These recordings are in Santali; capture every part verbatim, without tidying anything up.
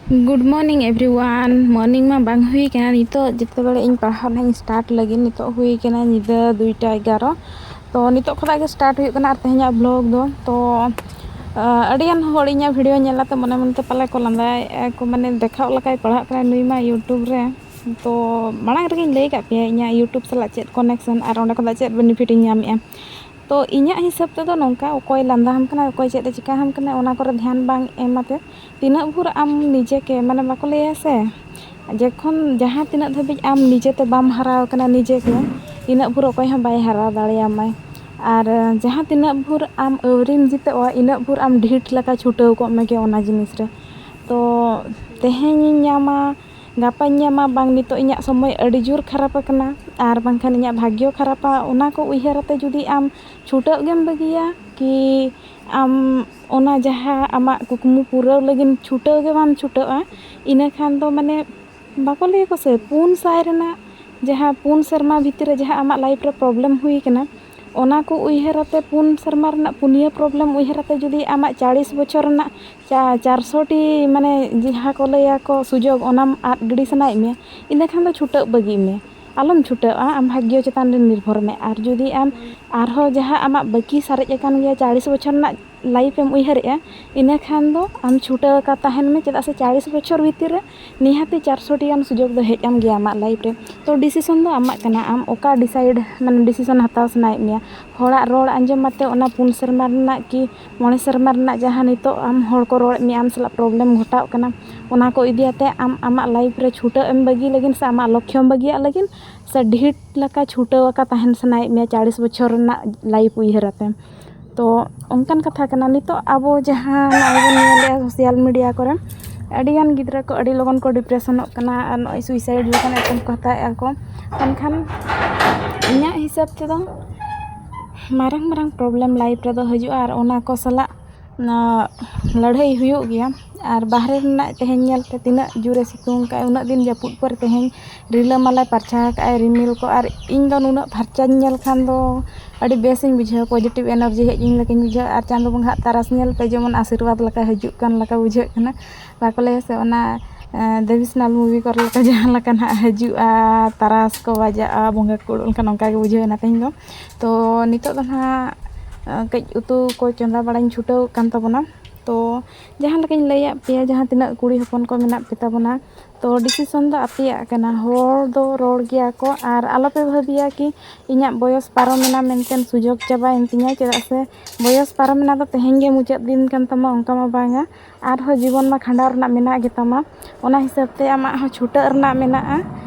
Good morning everyone. Morning ᱢᱟ ᱵᱟᱝ ᱦᱩᱭ ᱠᱟᱱᱟ, ᱱᱤᱛᱚᱜ ᱡᱮᱛᱮ ᱵᱮᱲᱮ ᱤᱧ ᱯᱟᱲᱦᱟᱣ ᱱᱟᱦᱟᱜ ᱤᱧ start ᱞᱟᱹᱜᱤᱫ, ᱱᱤᱛᱚᱜ ᱦᱩᱭ ᱠᱟᱱᱟ ᱧᱤᱫᱟᱹ ᱫᱩᱭᱴᱟ ᱮᱜᱟᱨᱚ᱾ ᱛᱚ ᱱᱤᱛᱚᱜ ᱠᱷᱚᱱᱟᱜ ᱜᱮ start ᱦᱩᱭᱩᱜ ᱠᱟᱱᱟ ᱟᱨ ᱛᱮᱦᱮᱧᱟᱜ vlog ᱫᱚ᱾ ᱛᱚ ᱟᱹᱰᱤᱜᱟᱱ ᱦᱚᱲ ᱤᱧᱟᱹᱜ video ᱧᱮᱞ ᱠᱟᱛᱮ ᱢᱚᱱᱮ ᱢᱚᱱᱮᱛᱮ ᱯᱟᱞᱮ ᱠᱚ ᱞᱟᱸᱫᱟᱭᱮᱫᱼᱟ ᱠᱚ, ᱢᱟᱱᱮ ᱫᱮᱠᱷᱟᱣ ᱞᱮᱠᱟᱭ ᱯᱟᱲᱦᱟᱜ ᱠᱟᱱᱟ ᱱᱩᱭ ᱢᱟ YouTube ᱨᱮ᱾ ᱛᱚ ᱢᱟᱲᱟᱝ ᱨᱮᱜᱮᱧ ᱞᱟᱹᱭ ᱟᱠᱟᱫ ᱯᱮᱭᱟ ᱤᱧᱟᱹᱜ YouTube ᱥᱟᱞᱟᱜ ᱪᱮᱫ connection ᱟᱨ ᱚᱸᱰᱮ ᱠᱷᱚᱱᱟᱜ ᱪᱮᱫ benefit ᱤᱧ ᱧᱟᱢᱮᱫᱼᱟ᱾ ᱛᱚ ᱤᱧᱟᱹᱜ ᱦᱤᱥᱟᱹᱵ ᱛᱮᱫᱚ ᱱᱚᱝᱠᱟ, ᱚᱠᱚᱭ ᱞᱟᱸᱫᱟ ᱟᱢ ᱠᱟᱱᱟ, ᱚᱠᱚᱭ ᱪᱮᱫ ᱮ ᱪᱤᱠᱟ ᱟᱢ ᱠᱟᱱᱟ, ᱚᱱᱟ ᱠᱚᱨᱮ ᱫᱷᱮᱭᱟᱱ ᱵᱟᱝ ᱮᱢ ᱟᱛᱮ, ᱛᱤᱱᱟᱹᱜ ᱵᱷᱳᱨ ᱟᱢ ᱱᱤᱡᱮ ᱠᱮ, ᱢᱟᱱᱮ ᱵᱟᱠᱚ ᱞᱟᱹᱭᱟ ᱥᱮ, ᱡᱚᱠᱷᱚᱱ ᱡᱟᱦᱟᱸ ᱛᱤᱱᱟᱹᱜ ᱫᱷᱟᱹᱵᱤᱡ ᱟᱢ ᱱᱤᱡᱮ ᱛᱮ ᱵᱟᱢ ᱦᱟᱨᱟ ᱟᱠᱟᱱᱟ ᱱᱤᱡᱮ ᱠᱮ, ᱤᱱᱟᱹᱜ ᱵᱷᱳᱨ ᱚᱠᱚᱭ ᱦᱚᱸ ᱵᱟᱭ ᱦᱟᱨᱟ ᱫᱟᱲᱮᱭᱟᱢᱟᱭ᱾ ᱟᱨ ᱡᱟᱦᱟᱸ ᱛᱤᱱᱟᱹᱜ ᱵᱷᱳᱨ ᱟᱢ ᱟᱹᱣᱨᱤᱢ ᱡᱤᱛᱟᱹᱜᱼᱟ, ᱤᱱᱟᱹᱜ ᱵᱷᱳᱨ ᱟᱢ ᱰᱷᱤᱴ ᱞᱮᱠᱟ ᱪᱷᱩᱴᱟᱹᱣ ᱠᱚᱜ ᱢᱮᱜᱮ ᱚᱱᱟ ᱡᱤᱱᱤᱥ ᱨᱮ᱾ ᱛᱚ ᱛᱮᱦᱮᱧᱤᱧ ᱧᱟᱢᱟ, ᱜᱟᱯᱟᱧ ᱧᱟᱢᱟ, ᱵᱟᱝ ᱱᱤᱛᱚᱜ ᱤᱧᱟᱹᱜ ᱥᱚᱢᱚᱭ ᱟᱹᱰᱤ ᱡᱳᱨ ᱠᱷᱟᱨᱟᱯ ᱟᱠᱟᱱᱟ, ᱟᱨ ᱵᱟᱝᱠᱷᱟᱱ ᱤᱧᱟᱹᱜ ᱵᱷᱟᱜᱽᱭᱚ ᱠᱷᱟᱨᱟᱯᱟ, ᱚᱱᱟ ᱠᱚ ᱩᱭᱦᱟᱹᱨ ᱟᱛᱮ ᱡᱩᱫᱤ ᱟᱢ ᱪᱷᱩᱴᱟᱹᱜ ᱜᱮᱢ ᱵᱟᱹᱜᱤᱭᱟ, ᱠᱤ ᱟᱢ ᱚᱱᱟ ᱡᱟᱦᱟᱸ ᱟᱢᱟᱜ ᱠᱩᱠᱢᱩ ᱯᱩᱨᱟᱹᱣ ᱞᱟᱹᱜᱤᱫ ᱪᱷᱩᱴᱟᱹᱣ ᱜᱮ ᱵᱟᱢ ᱪᱷᱩᱴᱟᱹᱜᱼᱟ, ᱤᱱᱟᱹ ᱠᱷᱟᱱ ᱫᱚ ᱢᱟᱱᱮ ᱵᱟᱠᱚ ᱞᱟᱹᱭᱟᱠᱚ ᱥᱮ, ᱯᱩᱱ ᱥᱟᱭ ᱨᱮᱱᱟᱜ ᱡᱟᱦᱟᱸ ᱯᱩᱱ ᱥᱮᱨᱢᱟ ᱵᱷᱤᱛᱤᱨ ᱨᱮ ᱡᱟᱦᱟᱸ ᱟᱢᱟᱜ life ᱨᱮ problem ᱦᱩᱭ ᱠᱟᱱᱟ, ᱚᱱᱟ ᱠᱚ ᱩᱭᱦᱟᱹᱨ ᱟᱛᱮ ᱯᱩᱱ ᱥᱮᱨᱢᱟ ᱨᱮᱱᱟᱜ ᱯᱩᱱᱭᱟᱹ problem ᱩᱭᱦᱟᱹᱨ ᱟᱛᱮ ᱡᱩᱫᱤ ᱟᱢᱟᱜ ᱪᱟᱲᱤᱥ ᱵᱚᱪᱷᱚᱨ ᱨᱮᱱᱟᱜ ᱪᱟ-, ᱪᱟᱨᱥᱚ ᱴᱤ ᱢᱟᱱᱮ ᱡᱟᱦᱟᱸ ᱠᱚ ᱞᱟᱹᱭᱟᱠᱚ ᱥᱩᱡᱳᱜᱽ, ᱚᱱᱟᱢ ᱟᱫ ᱜᱤᱰᱤ ᱥᱟᱱᱟᱭᱮᱫ ᱢᱮᱭᱟ, ᱤᱱᱟᱹ ᱠᱷᱟᱱ ᱫᱚ ᱪᱷᱩᱴᱟᱹᱜ ᱵᱟᱹᱜᱤ ᱢᱮ, ᱟᱞᱚᱢ ᱪᱷᱩᱴᱟᱹᱜᱼᱟ, ᱟᱢ ᱵᱷᱟᱜᱽᱭᱚ ᱪᱮᱛᱟᱱ ᱨᱮ ᱱᱤᱨᱵᱷᱚᱨ ᱢᱮ᱾ ᱟᱨ ᱡᱩᱫᱤ ᱟᱢ ᱟᱨᱦᱚᱸ ᱡᱟᱦᱟᱸ ᱟᱢᱟᱜ ᱵᱟᱹᱠᱤ ᱥᱟᱨᱮᱡ ᱟᱠᱟᱱ ᱜᱮᱭᱟ ᱪᱟᱲᱤᱥ ᱵᱚᱪᱷᱚᱨ ᱨᱮᱱᱟᱜ life ᱮᱢ ᱩᱭᱦᱟᱹᱨᱮᱜᱼᱟ, ᱤᱱᱟᱹ ᱠᱷᱟᱱ ᱫᱚ ᱟᱢ ᱪᱷᱩᱴᱟᱹᱣ ᱟᱠᱟ ᱛᱟᱦᱮᱱ ᱢᱮ, ᱪᱮᱫᱟᱜ ᱥᱮ ᱪᱟᱲᱤᱥ ᱵᱚᱪᱷᱚᱨ ᱵᱷᱤᱛᱤᱨ ᱨᱮ ᱱᱤᱦᱟᱹᱛᱤ ᱪᱟᱨᱥᱚ ᱴᱤ ᱜᱟᱱ ᱥᱩᱡᱳᱜᱽ ᱫᱚ ᱦᱮᱡ ᱟᱢ ᱜᱮᱭᱟ ᱟᱢᱟᱜ life ᱨᱮ᱾ ᱛᱚ decision ᱫᱚ ᱟᱢᱟᱜ ᱠᱟᱱᱟ, ᱟᱢ ᱚᱠᱟ decide, ᱢᱟᱱᱮ decision ᱦᱟᱛᱟᱣ ᱥᱟᱱᱟᱭᱮᱫ ᱢᱮᱭᱟ᱾ ᱦᱚᱲᱟᱜ ᱨᱚᱲ ᱟᱸᱡᱚᱢ ᱟᱛᱮ ᱚᱱᱟ ᱯᱩᱱ ᱥᱮᱨᱢᱟ ᱨᱮᱱᱟᱜ ᱠᱤ ᱢᱚᱬᱮ ᱥᱮᱨᱢᱟ ᱨᱮᱱᱟᱜ ᱡᱟᱦᱟᱸ ᱱᱤᱛᱚᱜ ᱟᱢ ᱦᱚᱲ ᱠᱚ ᱨᱚᱲᱮᱫ ᱢᱮᱭᱟ, ᱟᱢ ᱥᱟᱞᱟᱜ problem ᱜᱷᱚᱴᱟᱣᱜ ᱠᱟᱱᱟ, ᱚᱱᱟ ᱠᱚ ᱤᱫᱤ ᱟᱛᱮ ᱟᱢ ᱟᱢᱟᱜ life ᱨᱮ ᱪᱷᱩᱴᱟᱹᱜ ᱮᱢ ᱵᱟᱹᱜᱤ ᱞᱟᱹᱜᱤᱫ ᱥᱮ ᱟᱢᱟᱜ ᱞᱚᱠᱠᱷᱚᱢ ᱵᱟᱹᱜᱤᱭᱟᱜ ᱞᱟᱹᱜᱤᱫ ᱥᱮ ᱰᱷᱤᱴ ᱞᱮᱠᱟ ᱪᱷᱩᱴᱟᱹᱣ ᱟᱠᱟ ᱛᱟᱦᱮᱱ ᱥᱟᱱᱟᱭᱮᱫ ᱢᱮᱭᱟ ᱪᱟᱲᱤᱥ ᱵᱚᱪᱷᱚᱨ ᱨᱮᱱᱟᱜ life ᱩᱭᱦᱟᱹᱨ ᱟᱛᱮ? ᱛᱚ ᱚᱱᱠᱟᱱ ᱠᱟᱛᱷᱟ ᱠᱟᱱᱟ᱾ ᱱᱤᱛᱚᱜ ᱟᱵᱚ ᱡᱟᱦᱟᱸ ᱱᱚᱜᱼᱚᱭ ᱵᱚᱱ ᱧᱮᱞᱮᱫᱼᱟ social media ᱠᱚᱨᱮ, ᱟᱹᱰᱤᱜᱟᱱ ᱜᱤᱫᱽᱨᱟᱹ ᱠᱚ ᱟᱹᱰᱤ ᱞᱚᱜᱚᱱ ᱠᱚ depressionᱚᱜ ᱠᱟᱱᱟ ᱟᱨ ᱱᱚᱜᱼᱚᱭ suicide ᱞᱮᱠᱟᱱ attempt ᱠᱚ ᱦᱟᱛᱟᱣᱮᱫᱼᱟ ᱠᱚ᱾ ᱢᱮᱱᱠᱷᱟᱱ ᱤᱧᱟᱹᱜ ᱦᱤᱥᱟᱹᱵ ᱛᱮᱫᱚ ᱢᱟᱨᱟᱝ ᱢᱟᱨᱟᱝ problem life ᱨᱮᱫᱚ ᱦᱤᱡᱩᱜᱼᱟ ᱟᱨ ᱚᱱᱟ ᱠᱚ ᱥᱟᱞᱟᱜ ᱚᱱᱟ ᱞᱟᱹᱲᱦᱟᱹᱭ ᱦᱩᱭᱩᱜ ᱜᱮᱭᱟ᱾ ᱟᱨ ᱵᱟᱦᱨᱮ ᱨᱮᱱᱟᱜ ᱛᱮᱦᱮᱧ ᱧᱮᱞᱛᱮ ᱛᱤᱱᱟᱹᱜ ᱡᱳᱨᱮ ᱥᱤᱛᱩᱝ ᱠᱟᱜᱼᱟᱭ, ᱩᱱᱟᱹᱜ ᱫᱤᱱ ᱡᱟᱹᱯᱩᱫ ᱯᱚᱨᱮ ᱛᱮᱦᱮᱧ ᱨᱤᱞᱟᱹᱢᱟᱞᱟᱭ ᱯᱟᱨᱪᱷᱟ ᱟᱠᱟᱫᱼᱟᱭ ᱨᱤᱢᱤᱞ ᱠᱚ᱾ ᱟᱨ ᱤᱧ ᱫᱚ ᱱᱩᱱᱟᱹᱜ ᱯᱷᱟᱨᱪᱟᱧ ᱧᱮᱞ ᱠᱷᱟᱱ ᱫᱚ ᱟᱹᱰᱤ ᱵᱮᱥᱤᱧ ᱵᱩᱡᱷᱟᱹᱣᱟ, positive energy ᱦᱮᱡ ᱤᱧ ᱞᱮᱠᱟᱧ ᱵᱩᱡᱷᱟᱹᱣᱟ᱾ ᱟᱨ ᱪᱟᱸᱫᱚ ᱵᱚᱸᱜᱟ ᱟᱜ ᱛᱟᱨᱟᱥ ᱧᱮᱞᱛᱮ ᱡᱮᱢᱚᱱ ᱟᱥᱤᱨᱵᱟᱫᱽ ᱞᱮᱠᱟ ᱦᱤᱡᱩᱜ ᱠᱟᱱ ᱞᱮᱠᱟ ᱵᱩᱡᱷᱟᱹᱜ ᱠᱟᱱᱟ, ᱵᱟᱠᱚ ᱞᱟᱹᱭᱟ ᱥᱮ, ᱚᱱᱟ ᱫᱮᱵᱤᱥᱱᱟᱞ movie ᱠᱚᱨᱮ ᱞᱮᱠᱟ ᱡᱟᱦᱟᱸ ᱞᱮᱠᱟ ᱱᱟᱦᱟᱜ ᱦᱤᱡᱩᱜᱼᱟ, ᱛᱟᱨᱟᱥ ᱠᱚ ᱵᱟᱡᱟᱜᱼᱟ, ᱵᱚᱸᱜᱟ ᱠᱚ ᱩᱰᱩᱠ ᱞᱮᱱᱠᱷᱟᱱ ᱚᱱᱠᱟ ᱜᱮ ᱵᱩᱡᱷᱟᱹᱣ ᱮᱱᱟ ᱛᱮᱦᱮᱧ ᱫᱚ᱾ ᱛᱚ ᱱᱤᱛᱚᱜ ᱫᱚ ᱱᱟᱦᱟᱜ ᱠᱟᱹᱡ ᱩᱛᱩ ᱠᱚ ᱪᱚᱸᱫᱟ ᱵᱟᱲᱟᱧ ᱪᱷᱩᱴᱟᱹᱣ ᱠᱟᱱ ᱛᱟᱵᱚᱱᱟ᱾ ᱛᱚ ᱡᱟᱦᱟᱸ ᱞᱮᱠᱟᱧ ᱞᱟᱹᱭᱟᱫ ᱯᱮᱭᱟ, ᱡᱟᱦᱟᱸ ᱛᱤᱱᱟᱹᱜ ᱠᱩᱲᱤ ᱦᱚᱯᱚᱱ ᱠᱚ ᱢᱮᱱᱟᱜ ᱯᱮ ᱛᱟᱵᱚᱱᱟ, ᱛᱚ decision ᱫᱚ ᱟᱯᱮᱭᱟᱜ ᱠᱟᱱᱟ᱾ ᱦᱚᱲ ᱫᱚ ᱨᱚᱲ ᱜᱮᱭᱟ ᱠᱚ, ᱟᱨ ᱟᱞᱚᱯᱮ ᱵᱷᱟᱹᱵᱤᱭᱟ ᱠᱤ ᱤᱧᱟᱹᱜ ᱵᱚᱭᱚᱥ ᱯᱟᱨᱚᱢᱮᱱᱟ ᱢᱮᱱᱛᱮ ᱥᱩᱡᱳᱜᱽ ᱪᱟᱵᱟᱭᱮᱱ ᱛᱤᱧᱟᱹ, ᱪᱮᱫᱟᱜ ᱥᱮ ᱵᱚᱭᱚᱥ ᱯᱟᱨᱚᱢᱮᱱᱟ ᱫᱚ ᱛᱮᱦᱮᱧ ᱜᱮ ᱢᱩᱪᱟᱹᱫ ᱫᱤᱱ ᱠᱟᱱ ᱛᱟᱢᱟ, ᱚᱱᱠᱟ ᱢᱟ ᱵᱟᱝᱟ᱾ ᱟᱨᱦᱚᱸ ᱡᱤᱵᱚᱱ ᱢᱟ ᱠᱷᱟᱸᱰᱟᱣ ᱨᱮᱱᱟᱜ ᱢᱮᱱᱟᱜ ᱜᱮᱛᱟᱢᱟ, ᱚᱱᱟ ᱦᱤᱥᱟᱹᱵ ᱛᱮ ᱟᱢᱟᱜ ᱦᱚᱸ ᱪᱷᱩᱴᱟᱹᱜ ᱨᱮᱱᱟᱜ ᱢᱮᱱᱟᱜᱼᱟ᱾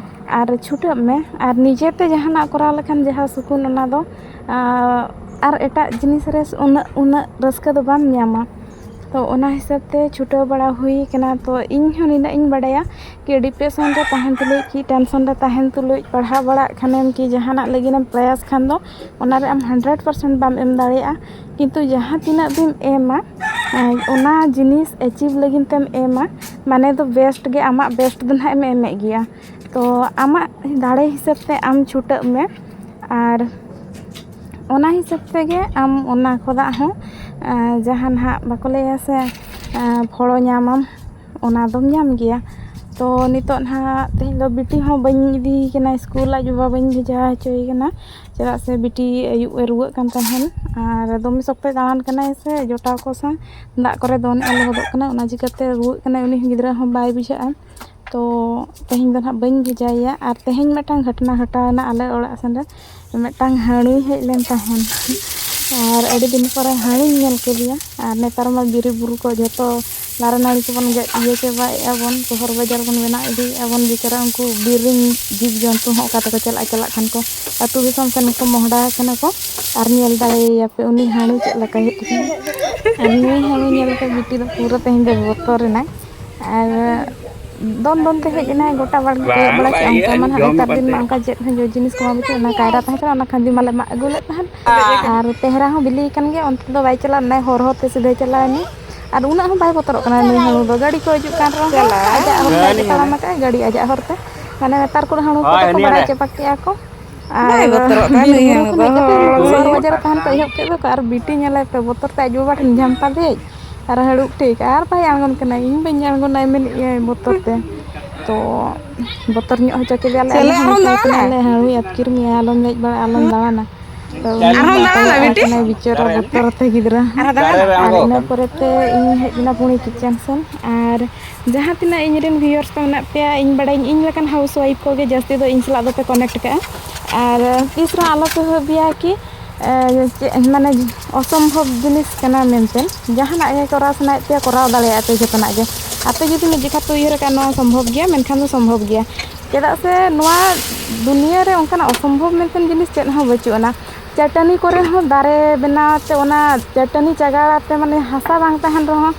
ᱟᱨ ᱪᱷᱩᱴᱟᱹᱜ ᱢᱮ, ᱟᱨ ᱱᱤᱡᱮᱛᱮ ᱡᱟᱦᱟᱱᱟᱜ ᱠᱚᱨᱟᱣ ᱞᱮᱠᱷᱟᱱ ᱡᱟᱦᱟᱸ ᱥᱩᱠᱩᱱ, ᱚᱱᱟ ᱫᱚ ᱟᱨ ᱮᱴᱟᱜ ᱡᱤᱱᱤᱥ ᱨᱮ ᱩᱱᱟᱹᱜ ᱩᱱᱟᱹᱜ ᱨᱟᱹᱥᱠᱟᱹ ᱫᱚ ᱵᱟᱢ ᱧᱟᱢᱟ᱾ ᱛᱚ ᱚᱱᱟ ᱦᱤᱥᱟᱹᱵ ᱛᱮ ᱪᱷᱩᱴᱟᱹᱣ ᱵᱟᱲᱟ ᱦᱩᱭ ᱠᱟᱱᱟ᱾ ᱛᱚ ᱤᱧ ᱦᱚᱸ ᱱᱤᱱᱟᱹᱜ ᱤᱧ ᱵᱟᱰᱟᱭᱟ ᱠᱤ depression ᱨᱮ ᱛᱟᱦᱮᱱ ᱛᱩᱞᱩᱡ ᱠᱤ tension ᱨᱮ ᱛᱟᱦᱮᱱ ᱛᱩᱞᱩᱡ ᱯᱟᱲᱦᱟᱣ ᱵᱟᱲᱟᱜ ᱠᱷᱟᱱᱮᱢ ᱠᱤ ᱡᱟᱦᱟᱱᱟᱜ ᱞᱟᱹᱜᱤᱫ ᱮᱢ ᱯᱨᱚᱭᱟᱥ ᱠᱷᱟᱱ ᱫᱚ ᱚᱱᱟ ᱨᱮ ᱟᱢ hundred percent ᱵᱟᱢ ᱮᱢ ᱫᱟᱲᱮᱭᱟᱜᱼᱟ, ᱠᱤᱱᱛᱩ ᱡᱟᱦᱟᱸ ᱛᱤᱱᱟᱹᱜ ᱵᱤᱱ ᱮᱢᱟ ᱚᱱᱟ ᱡᱤᱱᱤᱥ achieve ᱞᱟᱹᱜᱤᱫ ᱛᱮᱢ ᱮᱢᱟ, ᱢᱟᱱᱮ ᱫᱚ best ᱜᱮ, ᱟᱢᱟᱜ best ᱫᱚ ᱱᱟᱦᱟᱜ ᱮᱢ ᱮᱢᱮᱫ ᱜᱮᱭᱟ᱾ ᱛᱚ ᱟᱢᱟᱜ ᱫᱟᱲᱮ ᱦᱤᱥᱟᱹᱵ ᱛᱮ ᱟᱢ ᱪᱷᱩᱴᱟᱹᱜ ᱢᱮ, ᱟᱨ ᱚᱱᱟ ᱦᱤᱥᱟᱹᱵ ᱛᱮᱜᱮ ᱟᱢ ᱚᱱᱟ ᱠᱷᱚᱱᱟᱜ ᱦᱚᱸ ᱡᱟᱦᱟᱸ ᱱᱟᱦᱟᱜ ᱵᱟᱠᱚ ᱞᱟᱹᱭᱟ ᱥᱮ, ᱯᱷᱚᱲᱚ ᱧᱟᱢᱟᱢ, ᱚᱱᱟ ᱫᱚᱢ ᱧᱟᱢ ᱜᱮᱭᱟ᱾ ᱛᱚ ᱱᱤᱛᱚᱜ ᱱᱟᱦᱟᱜ ᱛᱮᱦᱮᱧ ᱫᱚ ᱵᱤᱴᱤ ᱦᱚᱸ ᱵᱟᱹᱧ ᱤᱫᱤᱭᱮ ᱠᱟᱱᱟ ᱥᱠᱩᱞ, ᱟᱡ ᱵᱟᱵᱟ ᱵᱟᱹᱧ ᱵᱷᱮᱡᱟ ᱦᱚᱪᱚᱭᱮ ᱠᱟᱱᱟ, ᱪᱮᱫᱟᱜ ᱥᱮ ᱵᱤᱴᱤ ᱟᱹᱭᱩᱵ ᱮ ᱨᱩᱣᱟᱹᱜ ᱠᱟᱱ ᱛᱟᱦᱮᱱ, ᱟᱨ ᱫᱚᱢᱮ ᱥᱚᱠᱛᱚᱭ ᱫᱟᱬᱟᱱ ᱠᱟᱱᱟᱭ ᱥᱮ, ᱡᱚᱴᱟᱣ ᱠᱚ ᱥᱟᱶ ᱫᱟᱜ ᱠᱚᱨᱮ ᱫᱚᱱ ᱮ ᱞᱚᱦᱚᱫᱚᱜ ᱠᱟᱱᱟ, ᱚᱱᱟ ᱪᱤᱠᱟᱹᱛᱮ ᱨᱩᱣᱟᱹᱜ ᱠᱟᱱᱟᱭ, ᱩᱱᱤ ᱦᱚᱸ ᱜᱤᱫᱽᱨᱟᱹ ᱦᱚᱸ ᱵᱟᱭ ᱵᱩᱡᱷᱟᱹᱜᱼᱟ᱾ ᱛᱚ ᱛᱮᱦᱮᱧ ᱫᱚ ᱱᱟᱦᱟᱜ ᱵᱟᱹᱧ ᱵᱷᱮᱡᱟᱭᱮᱭᱟ᱾ ᱟᱨ ᱛᱮᱦᱮᱧ ᱢᱤᱫᱴᱟᱝ ᱜᱷᱚᱴᱚᱱᱟ ᱜᱷᱚᱴᱟᱣ ᱮᱱᱟ ᱟᱞᱮ ᱚᱲᱟᱜ ᱥᱮᱱ ᱨᱮ, ᱢᱤᱫᱴᱟᱝ ᱦᱟᱹᱬᱩᱭ ᱦᱮᱡ ᱞᱮᱱ ᱛᱟᱦᱮᱱ, ᱟᱨ ᱟᱹᱰᱤ ᱫᱤᱱ ᱯᱚᱨᱮ ᱦᱟᱹᱬᱩᱧ ᱧᱮᱞ ᱠᱮᱫᱮᱭᱟ᱾ ᱟᱨ ᱱᱮᱛᱟᱨ ᱢᱟ ᱵᱤᱨ ᱵᱩᱨᱩ ᱠᱚ ᱡᱷᱚᱛᱚ ᱫᱟᱨᱮ ᱱᱟᱹᱲᱤ ᱠᱚᱵᱚᱱ ᱜᱮᱫ ᱤᱭᱟᱹ ᱪᱟᱵᱟᱭᱮᱫᱼᱟ ᱵᱚᱱ, ᱥᱚᱦᱚᱨ ᱵᱟᱡᱟᱨ ᱵᱚᱱ ᱵᱮᱱᱟᱣ ᱤᱫᱤᱭᱮᱫᱼᱟ ᱵᱚᱱ, ᱵᱮᱪᱟᱨᱟ ᱩᱱᱠᱩ ᱵᱤᱨ ᱨᱮᱱ ᱡᱤᱵᱽ ᱡᱚᱱᱛᱩ ᱦᱚᱸ ᱚᱠᱟ ᱛᱮᱠᱚ ᱪᱟᱞᱟᱜᱼᱟ, ᱪᱟᱞᱟᱜ ᱠᱷᱟᱱ ᱠᱚ ᱟᱹᱛᱩ ᱫᱤᱥᱚᱢ ᱥᱮᱱ ᱠᱚ ᱢᱚᱦᱰᱟ ᱟᱠᱟᱱᱟ ᱠᱚ᱾ ᱟᱨ ᱧᱮᱞ ᱫᱟᱲᱮᱭᱟᱯᱮ ᱩᱱᱤ ᱦᱟᱹᱬᱩ ᱪᱮᱫ ᱞᱮᱠᱟ ᱦᱮᱡ ᱟᱠᱟᱱᱟ᱾ ᱟᱨ ᱱᱩᱭ ᱦᱟᱹᱬᱩ ᱧᱮᱞ ᱛᱮ ᱵᱤᱴᱤ ᱫᱚ ᱯᱩᱨᱟᱹ ᱛᱮᱦᱮᱧ ᱫᱚ ᱵᱚᱛᱚᱨ ᱮᱱᱟᱭ᱾ ᱟᱨ ᱫᱚᱱ ᱫᱚᱱ ᱛᱮ ᱦᱮᱡ ᱮᱱᱟᱭ, ᱜᱚᱴᱟ ᱵᱟᱲᱜᱮ ᱠᱚᱭᱚᱜ ᱵᱟᱲᱟ ᱠᱮᱫᱼᱟ᱾ ᱚᱱᱠᱟ ᱢᱟ ᱱᱟᱦᱟᱜ ᱱᱮᱛᱟᱨ ᱫᱤᱱ ᱢᱟ ᱚᱱᱠᱟ ᱪᱮᱫ ᱦᱚᱸ ᱡᱚ ᱡᱤᱱᱤᱥ ᱠᱚᱢᱟ ᱵᱟᱹᱪᱩᱜ, ᱚᱱᱟ ᱠᱟᱭᱨᱟ ᱛᱟᱦᱮᱸ ᱠᱟᱱᱟ, ᱚᱱᱟ ᱠᱷᱟᱱ ᱫᱤ ᱢᱟᱞᱮ ᱢᱟᱜ ᱟᱹᱜᱩ ᱞᱮᱫ ᱛᱟᱦᱮᱸᱫ᱾ ᱟᱨ ᱛᱮᱦᱨᱟ ᱦᱚᱸ ᱵᱤᱞᱤ ᱟᱠᱟᱱ ᱜᱮᱭᱟ, ᱚᱱᱛᱮ ᱫᱚ ᱵᱟᱭ ᱪᱟᱞᱟᱜ, ᱱᱟᱭ ᱦᱚᱨ ᱦᱚᱨ ᱛᱮ ᱥᱤᱫᱷᱟᱹ ᱪᱟᱞᱟᱣ ᱮᱱᱟ᱾ ᱟᱨ ᱩᱱᱟᱹᱜ ᱦᱚᱸ ᱵᱟᱭ ᱵᱚᱛᱚᱨᱚᱜ ᱠᱟᱱᱟ ᱱᱩᱭ ᱦᱟᱹᱬᱩ ᱫᱚ᱾ ᱜᱟᱹᱰᱤ ᱠᱚ ᱦᱤᱡᱩᱜ ᱠᱟᱱ ᱨᱮᱦᱚᱸ ᱟᱡᱟᱜ ᱦᱚᱨ ᱛᱮ ᱟᱡ ᱛᱮ ᱛᱟᱲᱟᱢ ᱟᱠᱟᱫᱼᱟᱭ, ᱜᱟᱹᱰᱤ ᱟᱡᱟᱜ ᱦᱚᱨ ᱛᱮ᱾ ᱢᱟᱱᱮ ᱱᱮᱛᱟᱨ ᱠᱚᱨᱮ ᱦᱟᱹᱬᱩ ᱠᱚᱫᱚ ᱠᱚ ᱵᱟᱲᱟᱭ ᱪᱟᱵᱟ ᱠᱮᱜᱼᱟ ᱠᱚ᱾ ᱟᱨ ᱵᱟᱭ ᱵᱚᱛᱚᱨᱚᱜ ᱠᱟᱱᱟ ᱵᱤᱨ ᱱᱩᱭ ᱵᱩᱨᱩ ᱦᱟᱹᱬᱩ ᱠᱷᱚᱱ ᱫᱚ᱾ ᱦᱮᱡ ᱠᱟᱛᱮ ᱦᱚᱲ ᱥᱚᱦᱚᱨ ᱵᱟᱡᱟᱨ ᱨᱮ ᱛᱟᱦᱮᱱ ᱠᱚ ᱮᱦᱚᱵ ᱠᱮᱫ ᱫᱚᱠᱚ, ᱟᱨ ᱵᱤᱴᱤ ᱧᱮᱞᱮ ᱯᱮ, ᱵᱚᱛᱚᱨ ᱛᱮ ᱟᱡ ᱵᱟᱵᱟ ᱴᱷᱮᱱ ᱡᱷᱟᱢᱯᱟ ᱫᱮᱡ, ᱟᱨ ᱦᱟᱹᱬᱩ ᱴᱷᱤᱠ, ᱟᱨ ᱵᱟᱭ ᱟᱬᱜᱚᱱ ᱠᱟᱱᱟ, ᱤᱧ ᱵᱟᱹᱧ ᱟᱬᱜᱚᱱᱟ ᱢᱮᱱᱮᱫ ᱜᱮᱭᱟᱭ ᱵᱚᱛᱚᱨ ᱛᱮ᱾ ᱛᱚ ᱵᱚᱛᱚᱨ ᱧᱚᱜ ᱦᱚᱪᱚ ᱠᱮᱫᱮᱭᱟᱞᱮ ᱟᱞᱮ ᱦᱚᱸ, ᱢᱮᱛᱟᱭ ᱠᱟᱱᱟᱞᱮ, "ᱦᱟᱹᱬᱩᱭ ᱟᱛᱠᱤᱨ ᱢᱮᱭᱟ, ᱟᱞᱚᱢ ᱫᱮᱡ ᱵᱟᱲᱟᱜᱼᱟ, ᱟᱞᱚᱢ ᱫᱟᱬᱟᱱᱟ᱾" ᱛᱚ ᱩᱱᱤ ᱟᱨᱦᱚᱸ ᱫᱟᱬᱟᱱᱟ ᱠᱚᱭᱚᱜ ᱟᱭ ᱵᱤᱴᱤ? ᱠᱟᱱᱟᱭ ᱵᱤᱪᱟᱹᱨᱟ ᱵᱚᱛᱚᱨ ᱛᱮ ᱜᱤᱫᱽᱨᱟᱹ᱾ ᱟᱨᱦᱚᱸ ᱫᱟᱬᱟᱱᱟ? ᱟᱨ ᱤᱱᱟᱹ ᱯᱚᱨᱮ ᱛᱮ ᱤᱧ ᱦᱮᱡ ᱮᱱᱟ ᱯᱩᱬᱤ ᱠᱤᱪᱮᱱ ᱥᱮᱱ᱾ ᱟᱨ ᱡᱟᱦᱟᱸ ᱛᱤᱱᱟᱹᱜ ᱤᱧ ᱨᱮᱱ viewers ᱠᱚ ᱢᱮᱱᱟᱜ ᱯᱮᱭᱟ, ᱤᱧ ᱵᱟᱲᱟᱭᱟᱹᱧ ᱤᱧ ᱞᱮᱠᱟᱱ house wife ᱠᱚᱜᱮ ᱡᱟᱹᱥᱛᱤ ᱫᱚ ᱤᱧ ᱥᱟᱞᱟᱜ ᱫᱚᱯᱮ connect ᱠᱟᱜᱼᱟ᱾ ᱟᱨ ᱛᱤᱥ ᱨᱮᱦᱚᱸ ᱟᱞᱚ ᱯᱮ ᱵᱷᱟᱹᱵᱤᱭᱟ ᱠᱤ ᱮ, ᱪᱮᱫ ᱢᱟᱱᱮ ᱚᱥᱚᱢᱵᱷᱚᱵ ᱡᱤᱱᱤᱥ ᱠᱟᱱᱟ ᱢᱮᱱᱛᱮ᱾ ᱡᱟᱦᱟᱱᱟᱜ ᱜᱮ ᱠᱚᱨᱟᱣ ᱥᱟᱱᱟᱭᱮᱫ ᱯᱮᱭᱟ, ᱠᱚᱨᱟᱣ ᱫᱟᱲᱮᱭᱟᱜᱼᱟ ᱯᱮ ᱡᱚᱛᱚᱱᱟᱜ ᱜᱮ᱾ ᱟᱯᱮ ᱡᱩᱫᱤ ᱢᱤᱫ ᱡᱚᱠᱷᱟ ᱯᱮ ᱩᱭᱦᱟᱹᱨ ᱟᱠᱟᱫᱼᱟ ᱱᱚᱣᱟ ᱥᱚᱢᱵᱷᱚᱵ ᱜᱮᱭᱟ, ᱢᱮᱱᱠᱷᱟᱱ ᱫᱚ ᱥᱚᱢᱵᱷᱚᱵ ᱜᱮᱭᱟ᱾ ᱪᱮᱫᱟᱜ ᱥᱮ ᱱᱚᱣᱟ ᱫᱩᱱᱤᱭᱟᱹ ᱨᱮ ᱚᱱᱠᱟᱱᱟᱜ ᱚᱥᱚᱢᱵᱷᱚᱵ ᱢᱮᱱᱛᱮ ᱡᱤᱱᱤᱥ ᱪᱮᱫ ᱦᱚᱸ ᱵᱟᱹᱪᱩᱜ ᱟᱱᱟ᱾ ᱪᱟᱹᱴᱟᱹᱱᱤ ᱠᱚᱨᱮ ᱦᱚᱸ ᱫᱟᱨᱮ ᱵᱮᱱᱟᱣ ᱛᱮ, ᱚᱱᱟ ᱪᱟᱹᱴᱟᱹᱱᱤ ᱪᱟᱜᱟᱲ ᱟᱛᱮ, ᱢᱟᱱᱮ ᱦᱟᱥᱟ ᱵᱟᱝ ᱛᱟᱦᱮᱱ ᱨᱮᱦᱚᱸ,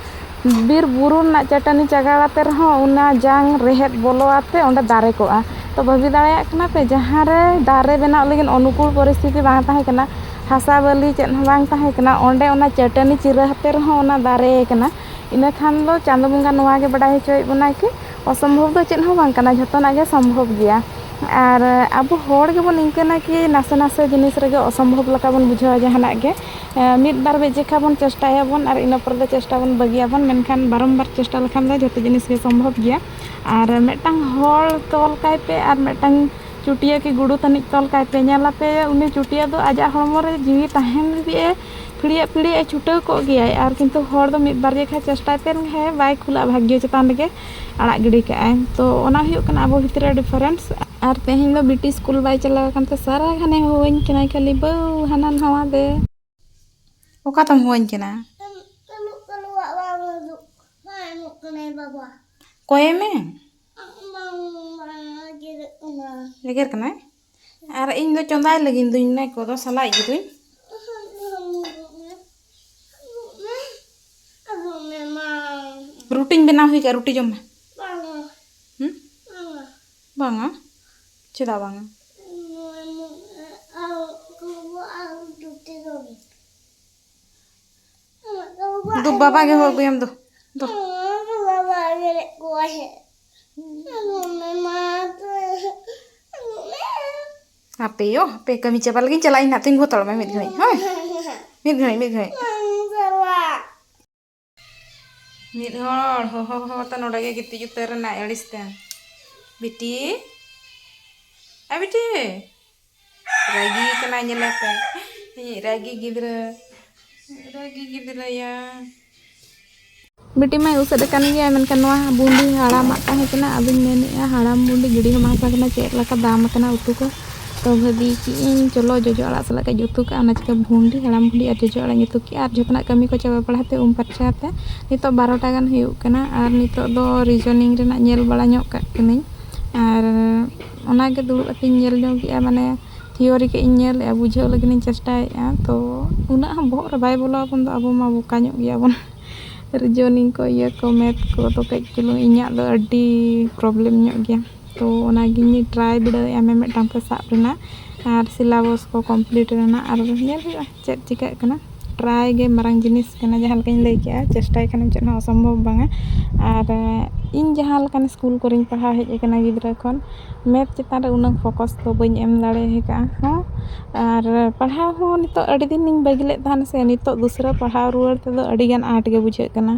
ᱵᱤᱨ ᱵᱩᱨᱩ ᱨᱮᱱᱟᱜ ᱪᱟᱹᱴᱟᱹᱱᱤ ᱪᱟᱜᱟᱲ ᱟᱛᱮ ᱨᱮᱦᱚᱸ ᱚᱱᱟ ᱡᱟᱝ ᱨᱮᱦᱮᱫ ᱵᱚᱞᱚ ᱟᱛᱮ ᱚᱸᱰᱮ ᱫᱟᱨᱮ ᱠᱚᱜᱼᱟ᱾ ᱛᱚ ᱵᱷᱟᱹᱵᱤ ᱫᱟᱲᱮᱭᱟᱜ ᱠᱟᱱᱟ ᱯᱮ, ᱡᱟᱦᱟᱸ ᱨᱮ ᱫᱟᱨᱮ ᱵᱮᱱᱟᱣ ᱞᱟᱹᱜᱤᱫ ᱚᱱᱩᱠᱩᱞ ᱯᱚᱨᱤᱥᱛᱷᱤᱛᱤ ᱵᱟᱝ ᱛᱟᱦᱮᱸ ᱠᱟᱱᱟ, ᱦᱟᱥᱟ ᱵᱟᱹᱞᱤ ᱪᱮᱫ ᱦᱚᱸ ᱵᱟᱝ ᱛᱟᱦᱮᱸ ᱠᱟᱱᱟ, ᱚᱸᱰᱮ ᱚᱱᱟ ᱪᱟᱹᱴᱟᱹᱱᱤ ᱪᱤᱨᱟᱹ ᱟᱛᱮ ᱨᱮᱦᱚᱸ ᱚᱱᱟ ᱫᱟᱨᱮ ᱠᱟᱱᱟ᱾ ᱤᱱᱟᱹ ᱠᱷᱟᱱ ᱫᱚ ᱪᱟᱸᱫᱳ ᱵᱚᱸᱜᱟ ᱱᱚᱣᱟ ᱜᱮ ᱵᱟᱰᱟᱭ ᱦᱚᱪᱚᱭᱮᱫ ᱵᱚᱱᱟᱭ ᱠᱤ ᱚᱥᱚᱢᱵᱷᱚᱵ ᱫᱚ ᱪᱮᱫ ᱦᱚᱸ ᱵᱟᱝ ᱠᱟᱱᱟ, ᱡᱷᱚᱛᱚᱱᱟᱜ ᱜᱮ ᱥᱚᱢᱵᱷᱚᱵ ᱜᱮᱭᱟ᱾ ᱟᱨ ᱟᱵᱚ ᱦᱚᱲ ᱜᱮᱵᱚᱱ ᱤᱱᱠᱟᱹᱱᱟ ᱠᱤ ᱱᱟᱥᱮ ᱱᱟᱥᱮ ᱡᱤᱱᱤᱥ ᱨᱮᱜᱮ ᱚᱥᱚᱢᱵᱷᱚᱵ ᱞᱮᱠᱟ ᱵᱚᱱ ᱵᱩᱡᱷᱟᱹᱣᱟ ᱡᱟᱦᱟᱱᱟᱜ ᱜᱮ᱾ ᱮᱸ, ᱢᱤᱫ ᱵᱟᱨ ᱢᱤᱫ ᱡᱮᱠᱷᱟ ᱵᱚᱱ ᱪᱮᱥᱴᱟᱭᱟᱵᱚᱱ ᱟᱨ ᱤᱱᱟᱹ ᱯᱚᱨᱮ ᱫᱚ ᱪᱮᱥᱴᱟ ᱵᱚᱱ ᱵᱟᱹᱜᱤᱭᱟᱵᱚᱱ, ᱢᱮᱱᱠᱷᱟᱱ ᱵᱟᱨᱚᱢᱵᱟᱨ ᱪᱮᱥᱴᱟ ᱞᱮᱠᱷᱟᱱ ᱫᱚ ᱡᱷᱚᱛᱚ ᱡᱤᱱᱤᱥ ᱜᱮ ᱥᱚᱢᱵᱷᱚᱵ ᱜᱮᱭᱟ᱾ ᱟᱨ ᱢᱤᱫᱴᱟᱝ ᱦᱚᱲ ᱛᱚᱞ ᱠᱟᱭ ᱯᱮ ᱟᱨ ᱢᱤᱫᱴᱟᱝ ᱪᱩᱴᱭᱟᱹ ᱠᱤ ᱜᱩᱰᱩ ᱛᱟᱹᱱᱤᱡ ᱛᱚᱞ ᱠᱟᱭ ᱯᱮ, ᱧᱮᱞᱟᱯᱮ ᱩᱱᱤ ᱪᱩᱴᱭᱟᱹ ᱫᱚ ᱟᱡᱟᱜ ᱦᱚᱲᱢᱚ ᱨᱮ ᱡᱤᱣᱤ ᱛᱟᱦᱮᱱ ᱞᱟᱹᱜᱤᱫ ᱮ ᱯᱷᱤᱲᱤᱭᱟᱜ ᱯᱷᱤᱲᱤᱭᱟᱜ ᱮ ᱪᱷᱩᱴᱟᱹᱣ ᱠᱚᱜ ᱜᱮᱭᱟᱭ, ᱟᱨ ᱠᱤᱱᱛᱩ ᱦᱚᱲ ᱫᱚ ᱢᱤᱫ ᱵᱟᱨ ᱡᱮᱠᱷᱟ ᱪᱮᱥᱴᱟᱭ ᱯᱮ ᱨᱮᱦᱚᱸ ᱵᱟᱭ ᱠᱩᱞᱟᱜᱼᱟ, ᱵᱷᱟᱜᱽᱭᱚ ᱪᱮᱛᱟᱱ ᱨᱮᱜᱮ ᱟᱲᱟᱜ ᱜᱤᱰᱤ ᱠᱟᱜᱼᱟᱭ᱾ ᱛᱚ ᱚᱱᱟ ᱦᱩᱭᱩᱜ ᱠᱟᱱᱟ ᱟᱵᱚ ᱵᱷᱤᱛᱨᱤ ᱨᱮ difference᱾ ᱟᱨ ᱛᱮᱦᱮᱧ ᱫᱚ ᱵᱤᱴᱤ ᱥᱠᱩᱞ ᱵᱟᱭ ᱪᱟᱞᱟᱣ ᱟᱠᱟᱱ ᱛᱮ ᱥᱟᱨᱟ ᱜᱷᱟᱱᱮ ᱦᱚᱦᱚᱣᱟᱹᱧ ᱠᱟᱱᱟᱭ ᱠᱷᱟᱹᱞᱤ, "ᱵᱟᱹᱩ, ᱦᱟᱱᱟ ᱱᱟᱣᱟ ᱫᱮ᱾" ᱚᱠᱟ ᱛᱮᱢ ᱦᱚᱦᱚᱣᱟᱹᱧ ᱠᱟᱱᱟ? ᱚᱠᱚᱭᱮ ᱢᱮ? ᱮᱜᱮᱨ ᱠᱟᱱᱟᱭ? ᱟᱨ ᱤᱧ ᱫᱚ ᱪᱚᱸᱫᱟᱭ ᱞᱟᱹᱜᱤᱫ ᱫᱩᱧ ᱚᱱᱟ ᱠᱚᱫᱚ ᱥᱟᱞᱟᱭ ᱜᱤᱫᱟᱹᱧ᱾ ᱨᱩᱴᱤᱧ ᱵᱮᱱᱟᱣ ᱦᱩᱭ ᱠᱟᱜᱼᱟ, ᱨᱩᱴᱤ ᱡᱚᱢ ᱢᱮ᱾ ᱦᱩᱸ? ᱵᱟᱝᱟ᱾ ᱪᱮᱫᱟᱜ ᱵᱟᱝᱟ? ᱫᱩ ᱵᱟᱵᱟ ᱜᱮ ᱦᱚᱦᱚ ᱟᱹᱜᱩᱭᱟᱢ ᱫᱩ᱾ ᱫᱩ᱾ ᱦᱟᱯᱮ ᱭᱳ, ᱦᱟᱯᱮ ᱠᱟᱹᱢᱤ ᱪᱟᱵᱟ ᱞᱮᱜᱤᱧ, ᱪᱟᱞᱟᱜ ᱤᱧ ᱱᱟᱜ, ᱛᱤᱸᱜᱩ ᱦᱟᱛᱟᱲᱚᱜ ᱢᱮ ᱢᱤᱫ ᱜᱷᱟᱹᱲᱤᱡ, ᱦᱳᱭ? ᱢᱤᱫ ᱜᱷᱟᱹᱲᱤᱡ, ᱢᱤᱫ ᱜᱷᱟᱹᱲᱤᱡ᱾ ᱢᱤᱫ ᱦᱚᱲ ᱦᱚᱦᱚ ᱦᱚᱦᱚ ᱛᱮ ᱱᱚᱰᱮ ᱜᱮ ᱜᱤᱛᱤᱡ ᱩᱛᱟᱹᱨ ᱮᱱᱟᱭ ᱟᱹᱲᱤᱥ ᱛᱮ᱾ ᱵᱤᱴᱤ, ᱮ ᱵᱤᱴᱤ, ᱨᱟᱹᱜᱤ ᱠᱟᱱᱟᱭ, ᱧᱮᱞᱮ ᱯᱮ᱾ ᱤᱧᱤᱡ ᱨᱟᱹᱜᱤ ᱜᱤᱫᱽᱨᱟᱹ, ᱨᱟᱹᱜᱤ ᱜᱤᱫᱽᱨᱟᱹᱭᱟ᱾ ᱵᱤᱴᱤ ᱢᱟᱭ ᱩᱥᱟᱹᱫ ᱟᱠᱟᱱ ᱜᱮᱭᱟ, ᱢᱮᱱᱠᱷᱟᱱ ᱱᱚᱣᱟ ᱵᱩᱸᱫᱤ ᱦᱟᱲᱟᱢᱟᱜ ᱛᱟᱦᱮᱸ ᱠᱟᱱᱟ᱾ ᱟᱫᱚᱧ ᱢᱮᱱᱮᱫᱼᱟ, ᱦᱟᱲᱟᱢ ᱵᱩᱸᱫᱤ ᱜᱤᱰᱤ ᱦᱚᱸ ᱵᱟᱝ ᱛᱟᱦᱮᱸ ᱠᱟᱱᱟ, ᱪᱮᱫ ᱞᱮᱠᱟ ᱫᱟᱢ ᱟᱠᱟᱱᱟ ᱩᱛᱩ ᱠᱚ᱾ ᱛᱚ ᱵᱷᱟᱹᱵᱤ ᱠᱮᱜᱼᱟᱹᱧ, ᱪᱚᱞᱚ ᱡᱚᱡᱚ ᱟᱲᱟᱜ ᱥᱟᱞᱟᱜ ᱠᱟᱹᱡ ᱩᱛᱩ ᱠᱟᱜᱼᱟ᱾ ᱚᱱᱟ ᱪᱤᱠᱟᱹ ᱵᱷᱩᱸᱰᱤ, ᱦᱟᱲᱟᱢ ᱵᱷᱩᱸᱰᱤ ᱟᱨ ᱡᱚᱡᱚ ᱟᱲᱟᱜ ᱤᱧ ᱩᱛᱩ ᱠᱮᱜᱼᱟ᱾ ᱟᱨ ᱡᱚᱛᱚᱱᱟᱜ ᱠᱟᱹᱢᱤ ᱠᱚ ᱪᱟᱵᱟ ᱵᱟᱲᱟ ᱠᱟᱛᱮ ᱩᱢ ᱯᱷᱟᱨᱪᱟ ᱠᱟᱛᱮ ᱱᱤᱛᱚᱜ ᱵᱟᱨᱚᱴᱟ ᱜᱟᱱ ᱦᱩᱭᱩᱜ ᱠᱟᱱᱟ᱾ ᱟᱨ ᱱᱤᱛᱚᱜ ᱫᱚ ᱨᱤᱡᱚᱱᱤᱝ ᱨᱮᱱᱟᱜ ᱧᱮᱞ ᱵᱟᱲᱟ ᱧᱚᱜ ᱠᱟᱜ ᱠᱟᱹᱱᱟᱹᱧ᱾ ᱟᱨ ᱚᱱᱟᱜᱮ ᱫᱩᱲᱩᱵ ᱠᱟᱛᱮᱧ ᱧᱮᱞ ᱧᱚᱜ ᱠᱮᱜᱼᱟ, ᱢᱟᱱᱮ ᱛᱷᱤᱭᱳᱨᱤ ᱠᱟᱹᱡ ᱤᱧ ᱧᱮᱞᱮᱜᱼᱟ, ᱵᱩᱡᱷᱟᱹᱣ ᱞᱟᱹᱜᱤᱫ ᱤᱧ ᱪᱮᱥᱴᱟᱭᱮᱜᱼᱟ᱾ ᱛᱚ ᱩᱱᱟᱹᱜ ᱦᱚᱸ ᱵᱚᱦᱚᱜ ᱨᱮ ᱵᱟᱭ ᱵᱚᱞᱚ ᱟᱵᱚᱱ ᱫᱚ, ᱟᱵᱚ ᱢᱟ ᱵᱚᱠᱟ ᱧᱚᱜ ᱜᱮᱭᱟᱵᱚᱱ᱾ ᱨᱤᱡᱚᱱᱤᱝ ᱠᱚ, ᱤᱭᱟᱹ ᱠᱚ, ᱢᱮᱛᱷ ᱠᱚ ᱫᱚ ᱠᱟᱹᱡ ᱪᱩᱞᱩᱝ ᱤᱧᱟᱹᱜ ᱫᱚ ᱟᱹᱰᱤ ᱯᱨᱚᱵᱞᱮᱢ ᱧᱚᱜ ᱜᱮᱭᱟ᱾ ᱛᱚ ᱚᱱᱟᱜᱤᱧ ᱴᱨᱟᱭ ᱵᱤᱰᱟᱹᱣᱮᱜᱼᱟ ᱢᱤᱢᱤᱫᱴᱟᱝ ᱛᱮ ᱥᱟᱵ ᱨᱮᱱᱟᱜ, ᱟᱨ ᱥᱤᱞᱟᱵᱚᱥ ᱠᱚ ᱠᱚᱢᱯᱞᱤᱴ ᱨᱮᱱᱟᱜ, ᱟᱨ ᱧᱮᱞ ᱦᱩᱭᱩᱜᱼᱟ ᱪᱮᱫ ᱪᱤᱠᱟᱹᱜ ᱠᱟᱱᱟ᱾ ᱴᱨᱟᱭ ᱜᱮ ᱢᱟᱨᱟᱝ ᱡᱤᱱᱤᱥ ᱠᱟᱱᱟ, ᱡᱟᱦᱟᱸ ᱞᱮᱠᱟᱧ ᱞᱟᱹᱭ ᱠᱮᱜᱼᱟ, ᱪᱮᱥᱴᱟᱭ ᱠᱷᱟᱱᱮᱢ ᱪᱮᱫ ᱦᱚᱸ ᱚᱥᱚᱢᱵᱷᱚᱵ ᱵᱟᱝᱟ᱾ ᱟᱨ ᱤᱧ ᱡᱟᱦᱟᱸ ᱞᱮᱠᱟᱱ ᱥᱠᱩᱞ ᱠᱚᱨᱮᱧ ᱯᱟᱲᱦᱟᱣ ᱦᱮᱡ ᱟᱠᱟᱱᱟ ᱜᱤᱫᱽᱨᱟᱹ ᱠᱷᱚᱱ, ᱢᱮᱛᱷ ᱪᱮᱛᱟᱱ ᱨᱮ ᱩᱱᱟᱹᱝ ᱯᱷᱳᱠᱟᱥ ᱫᱚ ᱵᱟᱹᱧ ᱮᱢ ᱫᱟᱲᱮ ᱟᱠᱟᱫᱼᱟ ᱦᱚᱸ᱾ ᱟᱨ ᱯᱟᱲᱦᱟᱣ ᱦᱚᱸ ᱱᱤᱛᱚᱜ ᱟᱹᱰᱤ ᱫᱤᱱ ᱤᱧ ᱵᱟᱹᱜᱤ ᱞᱮᱫ ᱛᱟᱦᱮᱱ ᱥᱮ, ᱱᱤᱛᱚᱜ ᱫᱩᱥᱨᱟᱹ ᱯᱟᱲᱦᱟᱣ ᱨᱩᱣᱟᱹᱲ ᱛᱮᱫᱚ ᱟᱹᱰᱤ ᱜᱟᱱ ᱟᱸᱴ ᱜᱮ ᱵᱩᱡᱷᱟᱹᱜ ᱠᱟᱱᱟ᱾